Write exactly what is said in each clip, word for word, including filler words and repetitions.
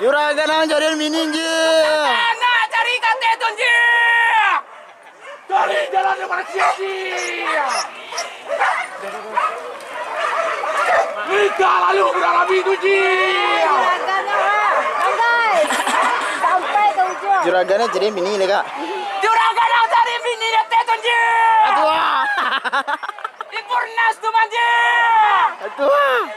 Juragan ang carian bini, Ji. Anak cari kateh tu, Ji. Cari jalan yang mana siap, Ji. Nikah lalu budak rabi tu, Ji. Juragan, ha. Sampai. Sampai ke ujung. Juragan ang carian bini, Kak. Juragan ang cari bini, kateh tu, Ji. Aduh. Di Purnas tu, Ji. Aduh.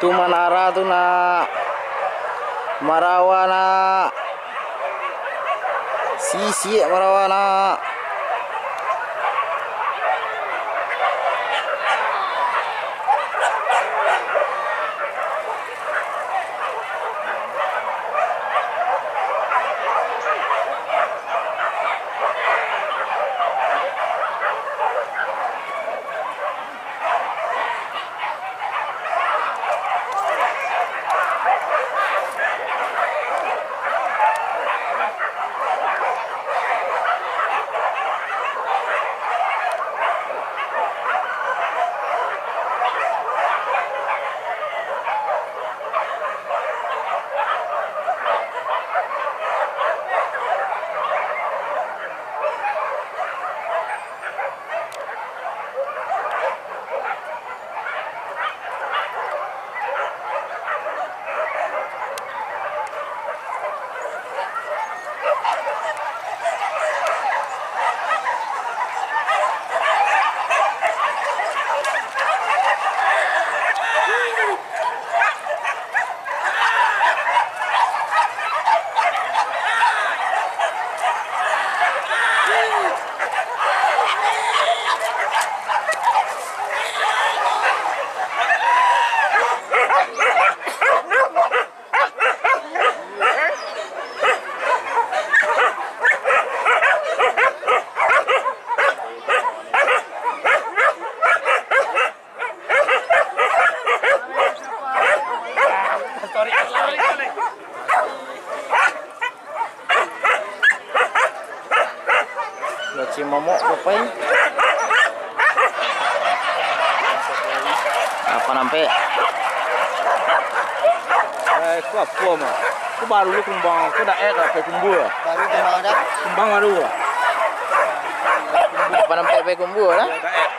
Tu manara tu, nak. Marawa, nak. Sisiak marawa, nak. Si momok ko pai. Apo nampek? Eh, ko apo, Mak? Ko baru lo kumbang, ko daek lah, pai kumbua. Baru kumbang dah. Kumbang baru lah. Apo nampek pai kumbua dah? Daek.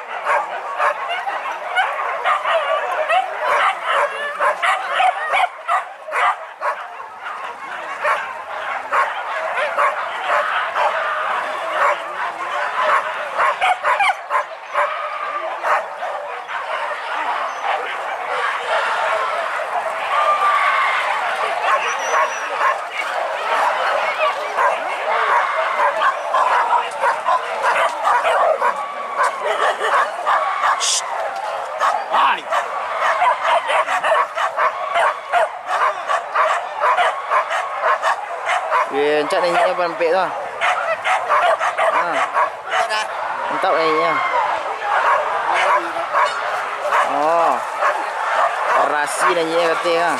Hai. Ye, rancak nanyiknyo panampek tu, ah. Ha. Mantap nanyiknyo. Oh. Orasi nanyiknyo kato, ah.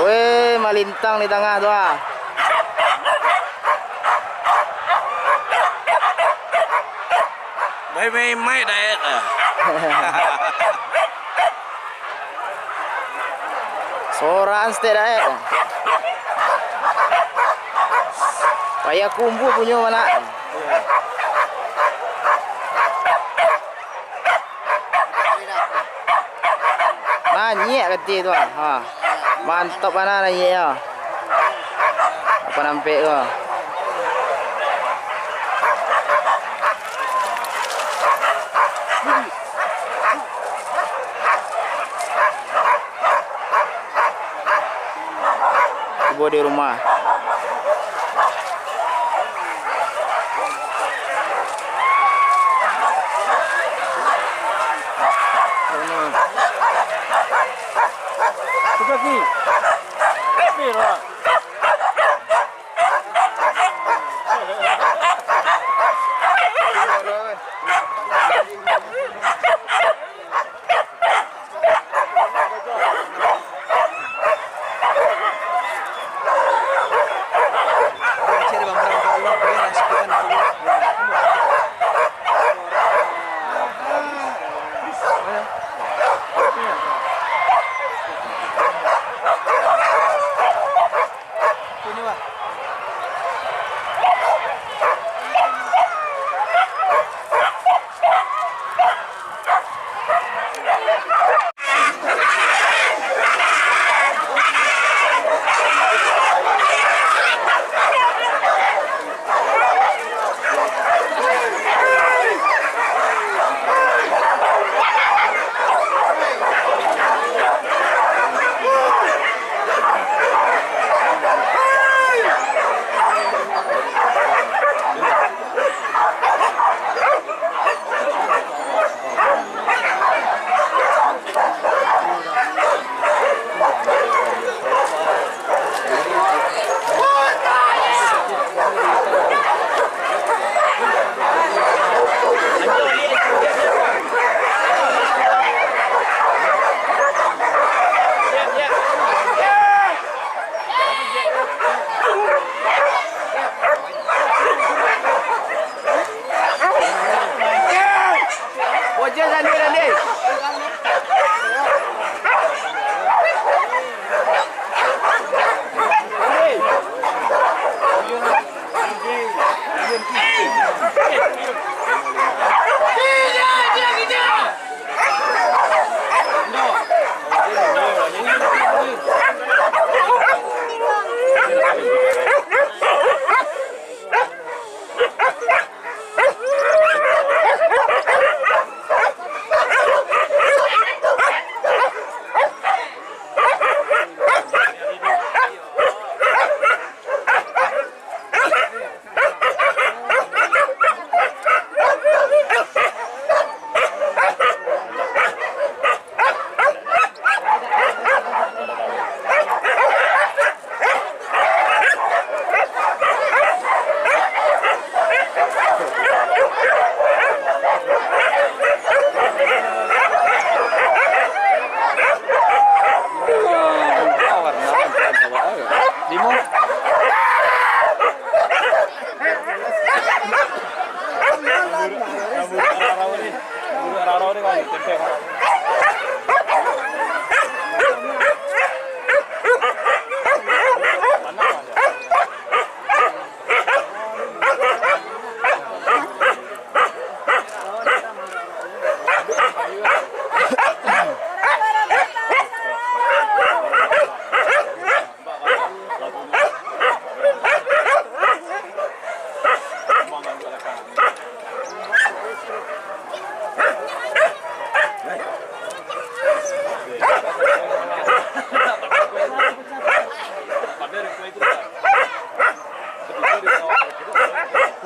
Weh, malintang di tangah tu, ah. Main-main daek ah. Soraan saketek daek. Payah kumbua punyo mah nak. Nanyik kato tu, ah. Ha. Mantap bana nanyik yo. Apo nampek ko? Tibo di rumah.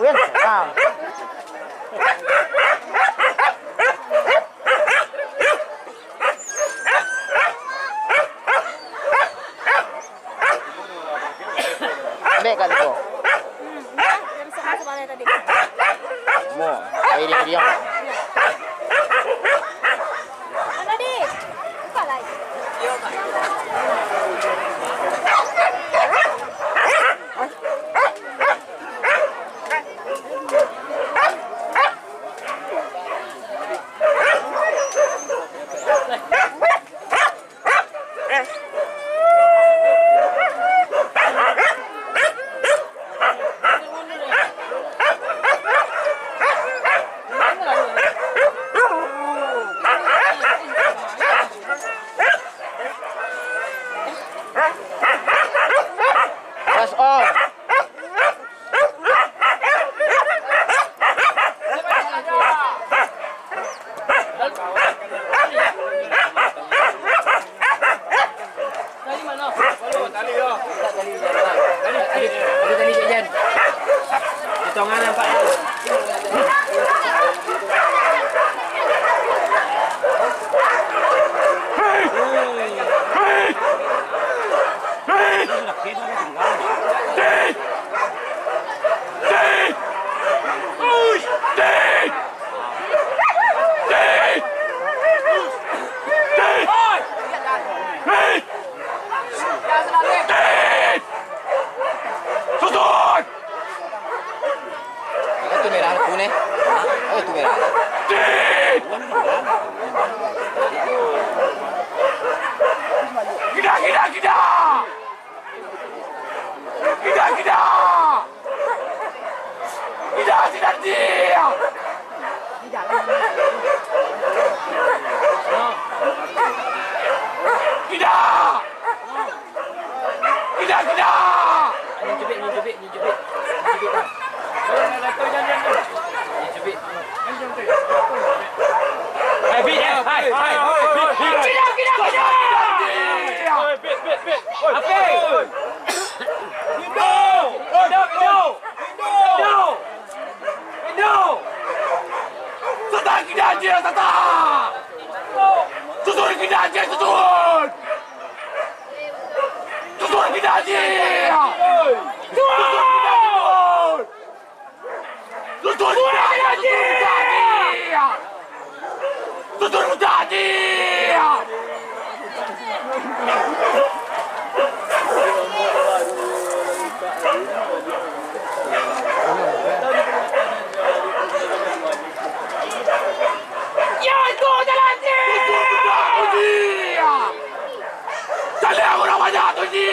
Wih, ah. Ambek kali ko. Hmm, iyo, dari sana sebelah tadi. Mo, air dia. Mana, Di? Buka lah. Gas on. Susun! Ayo tu merah aku ni. Ayo tu merah. Gida, gida, gida! Gida, gida! Gida, gida, gida! Gida! Gida, gida! Nyun jebik, nyun jebik, nyun jebik. Nyun jebik, bang. Nyun jebik. Eh, bik, eh. Hai, hai, hai, bik, bik. Gida, gida, gida! Oi, bik, bik, bik. Oi, ape? Oi. Indo! Indo, Indo! Indo! Indo! Satan gida je, satan! Susun gida je, susun! Susun gida je! Susun gida je! Susun gida je! Susun gida je! Yo, itu jalan je! Susun gida je! Caliak urang banyak tu, Ji!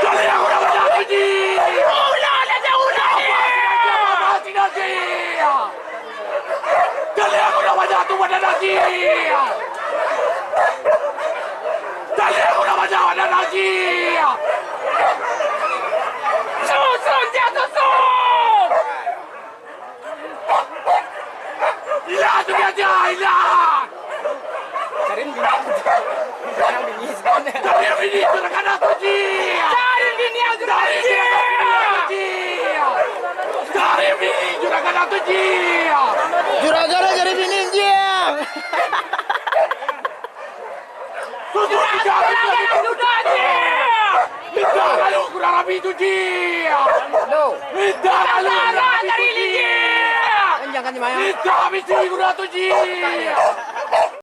Caliak urang banyak tu, Ji! Ulah, dah jauh dah, Ji! Apa sih, Ji? Caliak urang banyak tu, banyak dah, Ji! Caliak urang banyak, banyak dah, Ji! Susun, Ji, susun! Ilang tu dia, ilang! Cari bini, cari bini sebenarnya. Cari bini juragan Datuak Ji! Cari bini juragan Datuak Ji! Cari bini juragan Datuak Ji! Juragan cari bini, Ji! Sudah, sudah, sudah, sudah, Ji! Minta lalu kurang api tu, Ji! Minta lalu kurang api tu, Ji! Jangan, Ji, Maya. Minta api tu, kurang tu, Ji!